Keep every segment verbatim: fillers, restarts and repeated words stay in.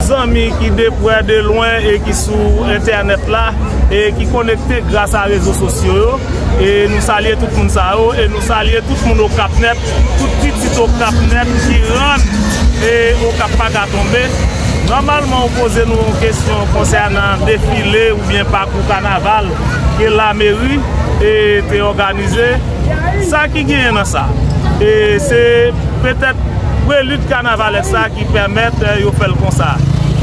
Zanmi ki de prè, de lwen e ki sou entènèt la e ki konekte gras a rezo sosyo yo. E nou salye tout moun sa yo e nou salye tout moun Okap Nèt, tout pitit Okap Nèt ki rann e Okap pa ka tonbe. Nòmalman, ou poze nou yon kesyon konsènan defile oubyen pakou kanaval ke lameri e te òganize. Sa ki genyen nan sa? E se petèt prelid kanavalèk sa ki pèmèt, eh, yo fè l konsa.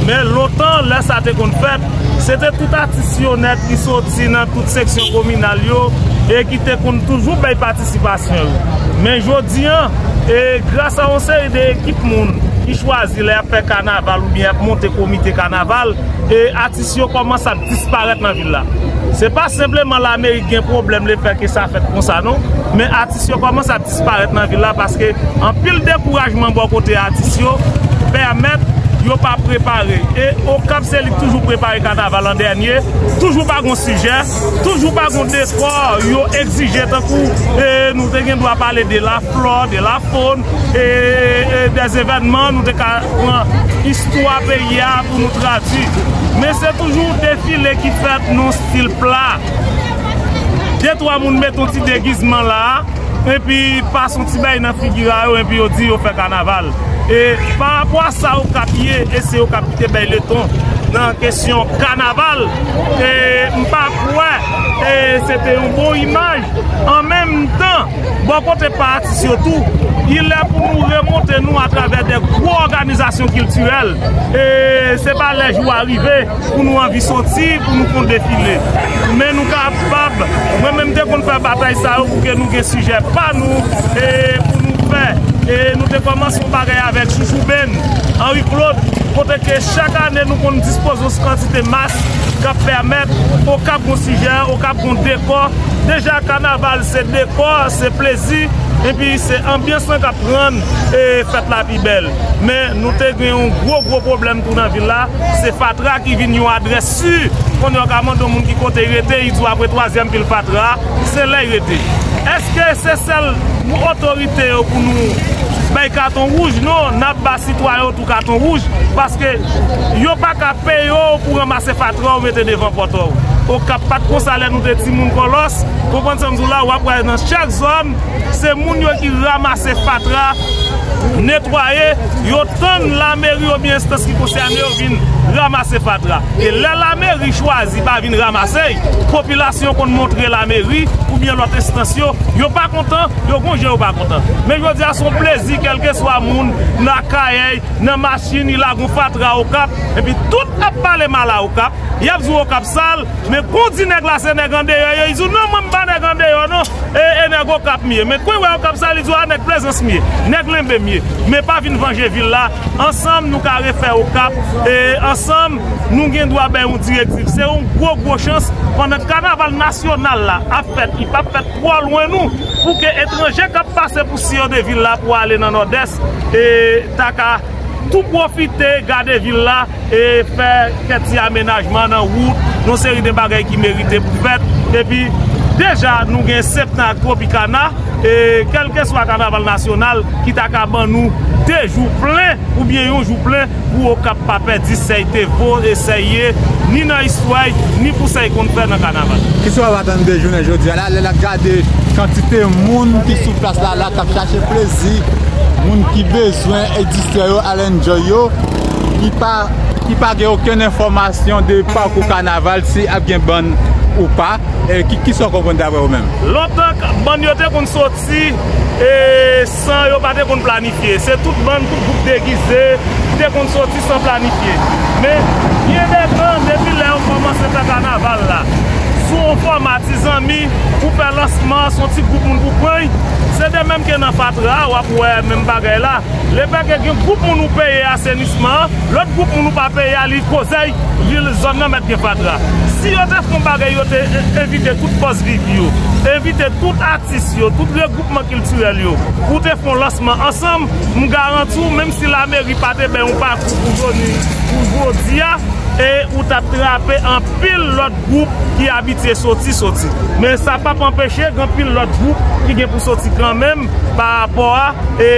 Men lontan, lè sa te konn fèt, se te tout atis yo nèt ki soti nan tout seksyon kominal yo e ki te konn toujou bay patisipasyon yo. Men jodi a, e gras a yon seri de ekip moun ki chwazi lè y ap fè kanaval oubyen y ap monte komite kanaval, e atis yo kòmanse ap disparèt nan vil la. Se pa senpleman lameri gen pwoblèm lefètke sa fèt konsa non, men atis yo kòmanse ap disparèt nan vil la paske anpil dekourajman bò kote atis yo pèmèt yo pa prepare. E Okap se li k toujou prepare kanaval an dènye, toujou pa gon sijè, toujou pa gon dekò yo egzije tankou, e, nou te gen dwa pale de laflò, de lafòn, e, e, dèzevènman, nou te ka pran istwa peyi a pou nou tradui. Men se toujou defile ki fèt nan stil pla. De twa moun mete yon ti degizman la, epi pase yon ti bagay nan figi a yo, epi yo di yo fè kanaval. E pa rapò a sa Okap ye, e se Okap ki te bay leson nan kesyon kanaval. E m pa kwè, e se te yon bon imaj. An menm tan, bò kote pa atis yo tou, li lè pou nou remonte nou atravè de gwo òganizasyon kiltirèl. E se pa lè jou a rive pou nou anvi soti, pou nou fè yon defile. Men nou kapab, mwen menm te konn fè batay sa yo pou ke nou gen sijè pa nou, e pou nou fè. E nou te kòmanse yon bagay avèk Chouchou Ben, Henri Claude, kote ke chak ane nou konn dispoze yon kantite mas k ap pèmèt Okap gon sijè, Okap gon dekò. Deja kanaval se dekò, se plezi, Epi se anbyans lan k ap rann, e, fèt la pi bèl. Men nou te gen yon gwo, gwo pwoblèm tou nan vil la. Se fatra ki vin yon adrès si. Kounye a w ka mande yon moun ki kote y rete, y di w apre twazyèm pil fatra a, se la y rete. Èske se sèl otorite yo pou nou bay katon wouj? Non, n ap ba sitwayen yo tou katon wouj, paske yo pa ka peye w pou ranmase fatra w mete devan pòtay w. Okap pa t konsa lè nou te timoun, Kòlòs, konprann sa m di w la, w ap wè nan chak zòn, se moun yo ki ranmase fatra, netwaye, yo tann lameri oubyen enstans ki konsène yo vin ranmase fatra. E lè lameri chwazi pa vin ranmase y, popilasyon konn montre lameri oubyen lòt enstans yo, yo pa kontan, yo gon jan yo pa kontan. Men jodi a se yon plezi, kèlkeswa moun, nan kayèy, nan machin, li lage yon fatra Okap, epi tout ap pale mal a Okap, y ap di w Okap sal, men kon w di nèg la se nèg andeyò yo, li di w non, mwen m pa nèg andeyò non, e, e nèg Okap m ye. Men kon w wè Okap sal, li di w a nèg Plezans m ye, nèg Lenbe m ye. Men pa vin vanje vil la. Ansanm nou ka refè Okap, e ansanm nou gen dwa bay yon direktiv. Se yon gwo, gwo chans pandan kanaval nasyonal la ap fèt, li p ap fèt twò lwen nou, pou ke etranje k ap pase pou siye de vil la pou ale nan Nòdès, e ta ka tou pwofite gade vil la, e fè kèk ti amenajman nan wout, yon seri de bagay ki merite pou fèt. Epi deja nou gen Septen ak Tropicana, e kèlkeswa kanaval nasyonal ki ta ka ban nou de jou plen oubyen yon jou plen pou Okap pa pèdi sa y te vo e sa y ye, ni nan istwa y, ni pou sa y konn fè nan kanaval. Kisa w ap atann de jounen jodi a la, lè n ap gade kantite moun ki sou plas la, la k ap chache plezi, moun ki bezwen distrè yo, al enjoy yo, ki pa, ki pa gen okenn enfòmasyon de pakou kanaval, si ap gen bann ou pa, e ki, kisa w konprann daprè ou menm? Lontan, k-, bann yo te konn soti, e, san yo pa te konn planifye. Se tout bann, tout gwoup degize ki te konn soti san planifye. Men, byen de tan, depi lè yo kòmanse fè kanaval la, sou yon fòma ti zanmi, pou fè lansman, se yon ti gwoup moun pou pran y. Se de menm ke nan fatra a, w ap wè menm bagay la. Lefètke gen gwoup moun ou peye asenisman an, lòt gwoup moun ou pa peye a, li koze y, li zòn nan mèt gen fatra. Si yo te fè yon bagay, yo te e-, envite tout fòs viv yo, envite tout atis yo, tout regwoupman kiltirèl yo, pou te fè yon lansman ansanm, m garanti w, menm si lameri pa te bay yon pakou pou jodi, pou jodi a, e ou t ap trape anpil lòt gwoup ki abitye soti, soti. Men sa p ap anpeche gen anpil lòt gwoup ki gen pou soti kanmenm pa rapò a, e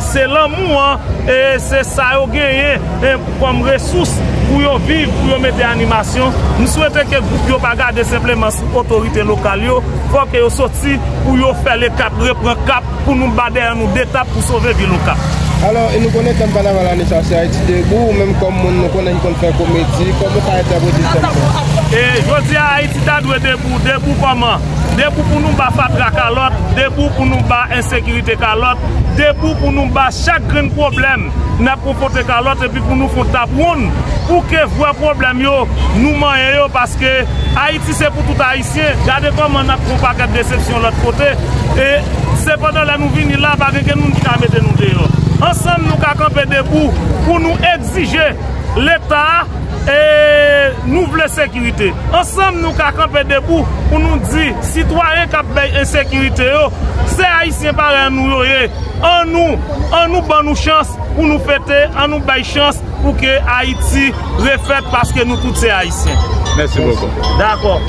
se lanmou an, e se sa yo genyen, e kòm resous pou yo viv, pou yo mete animasyon. M swete ke gwoup yo pa gade senpleman sou otorite lokal yo, fò ke yo soti pou yo fè Lekap repran kap, pou nou ba dèyè nou de tap pou sove vil Okap. Alò, e nou konnen tèm kanaval ane sa se Ayiti debou, ou menm kòm moun nou konnen ki konn fè komedi, kòman w ka entèprete tèm sa? E jodi a, Ayiti ta dwe debou, debou kòman? Debou pou nou ba fatra kalòt, debou pou nou ba ensekirite kalòt, debou pou nou ba chak grenn pwoblèm n ap konfwonte kalòt, epi pou nou fè yon tap wonn, pou ke vrè pwoblèm yo, nou manyen yo, paske Ayiti se pou tout Ayisyen. Gade kòman n ap pran yon pakèt desepsyon lòt kote. E sepandan, lè nou vini la, pa gen kenn moun ki ka mete nou deyò. Ansanm, nou ka kanpe debou pou nou egzije Leta a, e nou vle sekirite. Ansanm, nou ka kanpe debou pou nou di sitwayen k ap bay ensekirite yo, se Ayisyen parèy nou yo ye. Annou, annou ban nou chans pou nou fete, annou bay chans pou ke Ayiti refèt, paske nou tout se Ayisyen. Mèsi bokou. Dakò.